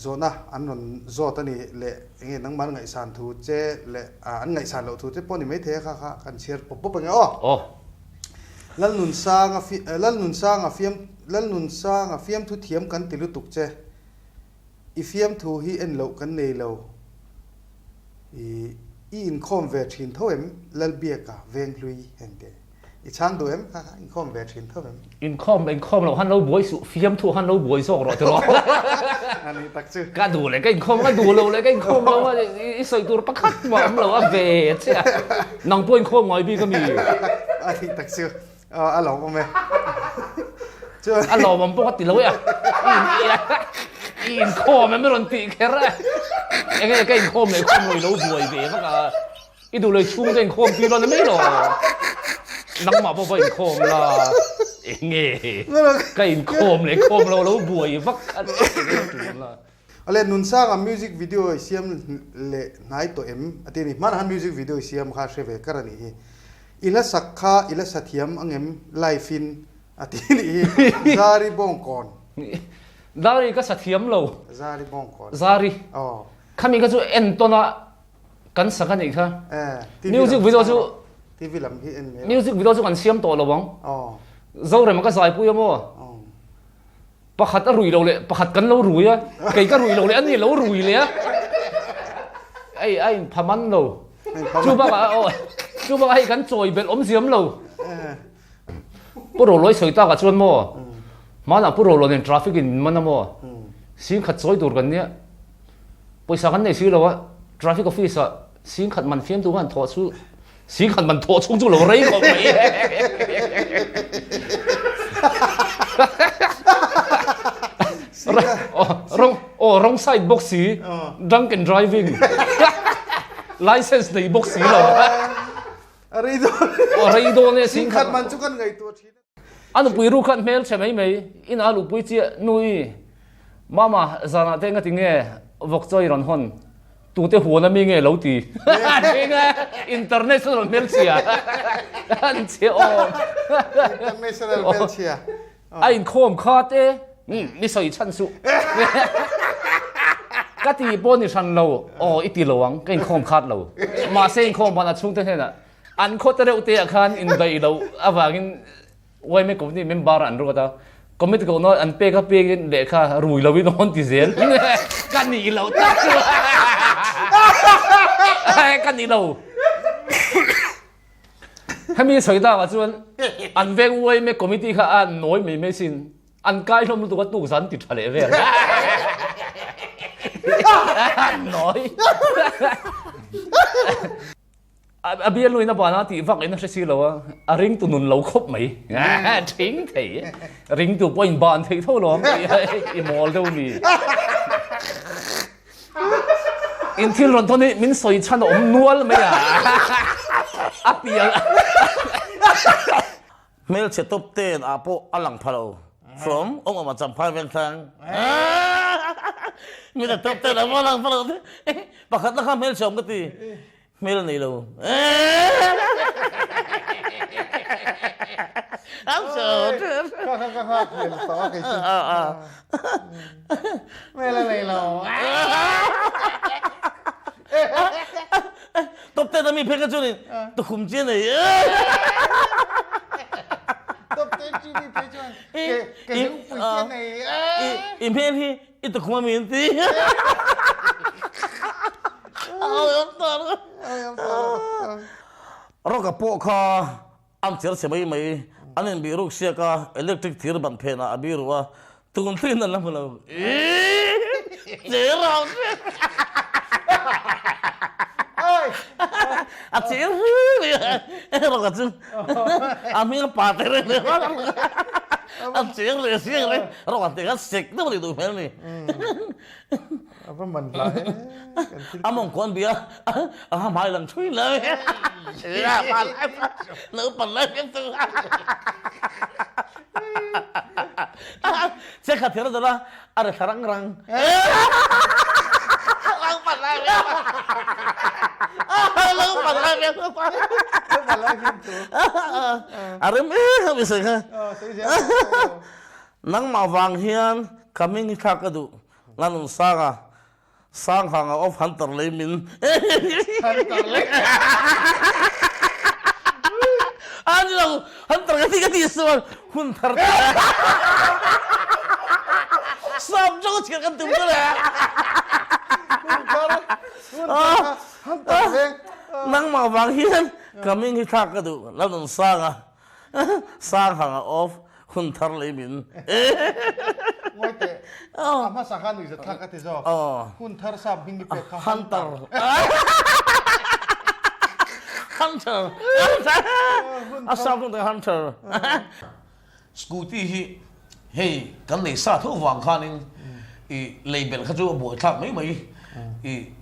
Zawhna an rawn zawt a ni leh enge nangmah an ngaihsan thu che leh an ngaihsan loh thu te pawh ni maithei a kha kha kan chhiar pawp pawp ange aw. Aw. Lalnunsanga Lalnunsanga fiam Lalnunsanga fiamthu thiam kan ti lutuk che. I fiamthu hi en loh kan nei lo. I i inkhawm ve thin tho em Lalbiaka Venghlui hengte. I chhang duh em? Ha ha, inkhawm ve thin tho em? Inkhawm inkhawm loh han lo buai suh, fiamthu han lo buai zawk rawh tiraw. A nih tak chu. Ka duh leh ka inkhawm, ka duh lo leh ka inkhawm lo a, i sawi tur pakhat mah awm lo a ve che a. Nang pawh inkhawm ngai bik a mi? A nih tak chu, a lawmawm e. Chuan. A lawmawm pawh ka ti lo e a. I inkhawm em i rawn tih kher a. Enge ka inkhawm leh khawm lo i lo buai ve vak a. I duh leh chhung te inkhawm tir la ni mai lo. Nangmah pawh va inkhawm la. Enge ka inkhawm leh khawm lo lo buai vak kha tul la. Awle Nunsanga music video i siam leh hnai tawh em a ti a ni. Hmanah khan music video i siam kha hre ve kar a nih hi. I hla sak kha i la sa thiam angem live in a ti a nih hi. Zari Bawngkawn. Zari ka sa thiam lo. Zari Bawngkawn. Zari. Aw. Khami kha chu entawn a Kan sak a nih kha. Music video chu TV lam hi en mai. Music video chu kan siam tawh lo ang. Zorema ka zaipui a maw? Pakhat a rui lo leh pakhat kan lo rui a. Kei ka rui lo leh ani lo rui leh a. Ei a in phaman lo. Chu bakah aw chu bakah hei kan chawi belh awm ziam lo. Pu Rolawi sawi takah chuan maw hmanah Pu Rolawi nen traffic in min man a maw? Singkhat chawi tur kan nia. Pawisa kan nei si lo a, traffic office ah singkhat man fiamtu khan thawh chu singkhat man thawh chhung chu lo rei khawp mai. Wrong oh wrong side bawk si, drunk and driving, license nei bawk si lo. A rei dawn. A rei dawn e singkhat man chu kan ngaihtuah thin. A nupui ru khan hmelchhe mai mai, inah a luhpui chiah nui Mama, zanah te engati nge vawk chaw i rawn hawn? Tute huan a mi nge lo ti? International hmelchhia an che awm. International hmelchhia. A inkhawm kha te mi sawi chhan suh. Ka ti pawh ni hran lo, aw i ti lo ang, ka inkhawm khat lo. Mahse inkhawm ban a chhungte hnenah An khaw te reuh te ah khan indaih loh avangin yma company member an ruat a, committee ko nawn an pek a pek in lehkha rui lo in awn ti zel. Ka nih loh tak chu ka nih lo. Hemi sawi tak ah chuan an veng yma committee kha a nawi mai mai sin. An kai hlawm lutuk a tuk zan ti tha leh vel. An nawi. A bialnu in a ban a tih vak in a hre si lo a, a ringtu nun lo khawp mai. Thing thei. Ringtu pawh in ban thei tho lo i mawl deuh mi. In thil rawn thawn hi min sawi chhan a awm nual mai a. A pial. Hmelchhe top ten ah pawh a lang pha lo. From awm awm a champhai veng thlang. Hmelchhe top ten ah pawh a lang pha lo. Pakhat na kha hmelchhe awm ka ti. Hmel nei lo. Ka ka ka nghak hmel tawh a kei chu. Hmel a nei lo. Top ten a mi phei kha chuanin tukhum chi a nei. Top ten chi mi phei chuan ke ke lungpui chi a nei. I hmel hi i tukhum a mi an ti. Rawka pawh kha an cher chhe mai mai, an inbih ruk siak a, electric thir ban phenah a biru a, tun thlengin an la hmu lo. Cher ang A cher hle mai a, Rawka chu a hming a pa te reng reng a, a cher leh siak reng, Rawka te kha sek deuh a nih duh hmel a ni. A va man hla e. Kan thil A mawng kuan bia a ha hmai lang thui lai. Naupan lai fiam chu. Che kha thir dala a ri thla rang rang. Naupan lai fiam. Naupan lai fiam chu. Naupan lai fiam chu. A rem em i sawi kha. Nangmah vang hian ka hming hi thlak ka duh. Lanunsanga Sanghanga of Hunter lei min Hunter lei A ni lo Hunter ka ti ka ti sual hun thar Sap zawng a chhiar kan tum ta le Hun thar hun thar Hunter veng Nangmah vang hian ka hming hi thlak ka duh Lanunsanga Sanghanga of Hun thar lei min. Ngawi teh. A hmasa kha nuihzat thlak ka ti zawk. Hun thar sap hming i pek kha Hunter. Hunter. A sap hming tak Hunter. Scooty hi hei kan nei sa tho vang khanin i lei belh kha chu a buaithlak mai mai i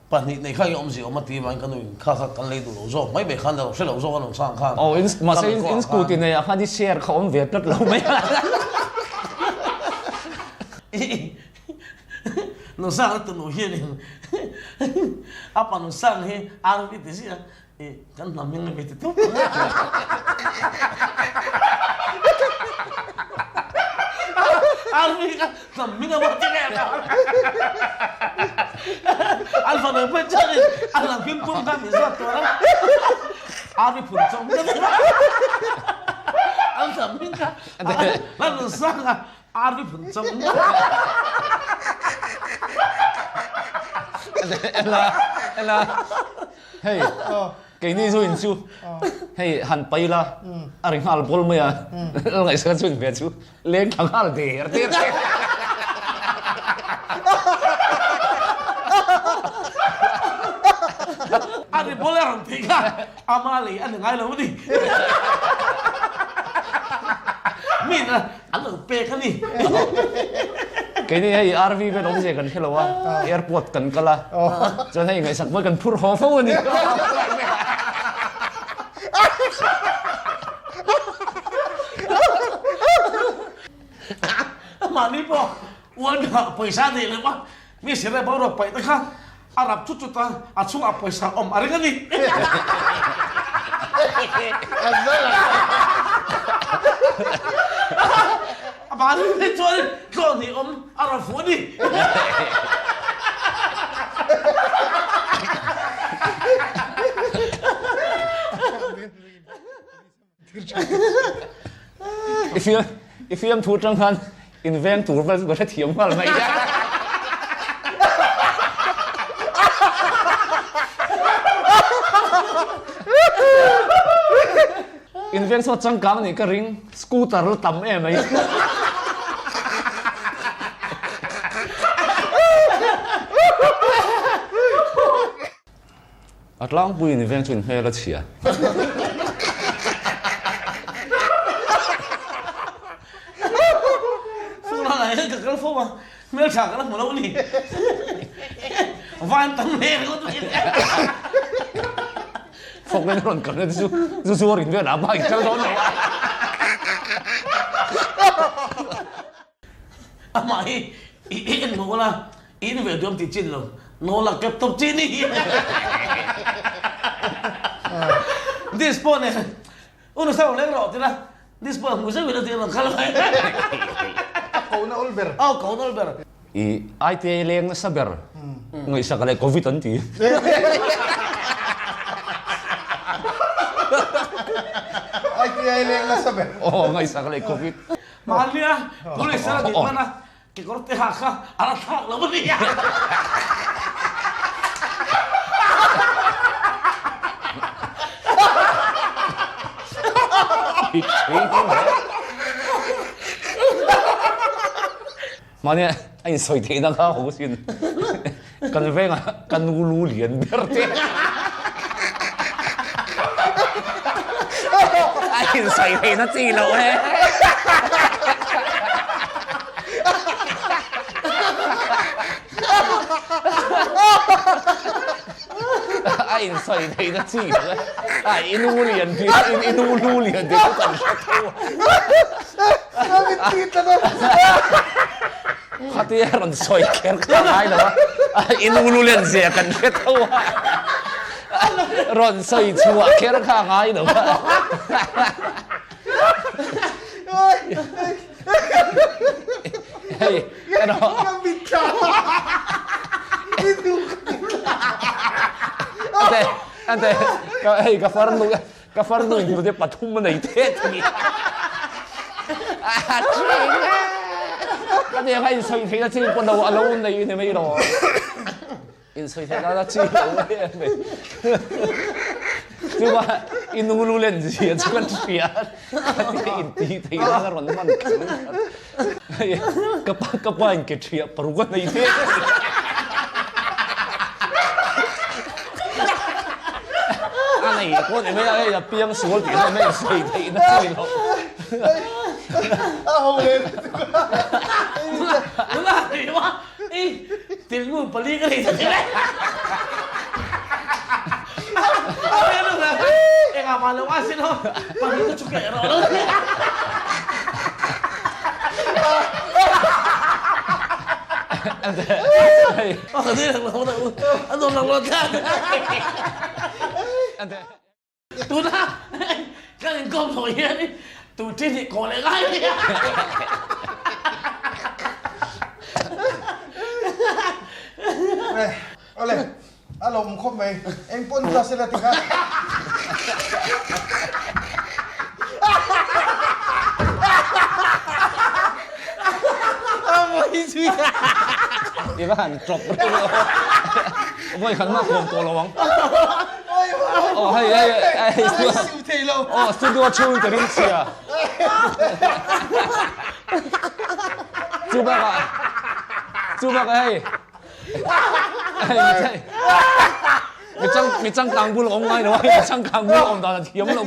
Pahnih nei kha i awmzia awm a ti vangin ka nuin kha kha kan lei duh lo zawk mai mai khan alo hre lo zawk a rawn chhang khan. Aw in mahse in scooty nei ah khan i share kha awm ve tlat lo mai a. Nusang a tunu hianin a pa nusang hi RV ti ziah I kan hnam hming a mi ti tup ang a. Army ka hnam hming a ti leh a. An fanu pawh chuan in a hnam hming pum kha min zawt tur a. Army phun chawm ka ti. An hnam hming kha a rawn sang a Army phun chawm. Ela ela. Hei, keini zu in chu hei han pai la, a ri nghal bawl mai a, lal ngaihsaka chu in ve chu leng thla nghal der der der. A ri bawl a rawn theih kha ama lei a ni ngai lo a ni. Mi in an lo pek a ni. Keini hei RV vel awmzia kan hre lo a, airport kan kal a, chuan hei ngaihsak mawi kan phur haw fo a ni. Mahni pawh ualna pawisa nei lo a, mi sireh boruak paih te kha A rap chut chut a, a chungah pawisa awm a ring a ni. A mahni phei chuan tlawh hnih awm a rawn fuh a ni. I fiam i fiam thu tang khan in veng tur vel chu ka hrethiam nghal mai a. In veng saw changkang nih ka ring scooter la tam em mai. A tlangpuiin i veng chu in hmel a chhia. Funglalai hian ka kal fo a, hmeltha ka la hmu lo a ni. Van tam hle ringawt mai. Fawk nen rawn kal na te chu zu zuar in velah bike kal dawn lo a. Amah hi i en hmuh la, i in ve duam tih chin lo, no la kep tawp chi ni. This pawh nen u nusa rawn leng rawh tila this pawh hmu zeuh ila tih rawn kal mai. A kohna awl ber. Aw kohna awl ber. I ITI leng nasa ber ngaihsak leh covid an ti. ITI leng nasa ber. Aw ngaihsak leh covid. Mahnia police a din hman a, kekawr te ha kha a la thlak lo a ni. Mahnia a insawi theihna kha ho sin. Kan vengah ka nu lu lian ber te. A insawi theihna chi lo e. A insawi theihna chi lo e. A i nu lian tih i nu lu lian tih chu kan hre tho a. Khatia rawn sawi kher kha ngai lo a, i nu lu len zia kan hre tho a, rawn sawi chhuah kher kha ngai lo a. Hei erawh. Ante ka hei ka farnu ka farnu in hnute pathum a nei teh thei. A thin e. Ka tia kha insawi theihna chin pawh lo a lo nei ni mai lo. Insawi theihna la chi lo em mai. Chuba i nu lu len zia chu ka hria. Ka tia intih theihna ka rawn hman kher kha. Ka pa ka pa in ke thiah paruk a nei teh thei. A nei pawh ni mai a, hei a piang sual tih hi mai insawi theihna chi lo. A ho leh lutuk a. Nula ni wa i tilmu pali ka nei ta che le. Engah mah lo a sin aw, pahnih te chu keh rawh lo. Tuna kan inkawm tawh hian tu ṭin hi kaw leh ngai mai a. Awle, a lo awm khawp mai. Eng pawn ta sela ti kha. I va han ṭawp reuh a. Vawi khat mah kawm tawh lo ang. Aw hei hei hei aw studio chhung ka ring chhia. Chu bakah chu bakah hei mi chang mi changkang bul a awm ngai lo a, mi changkang bul a awm dan a thiam lo.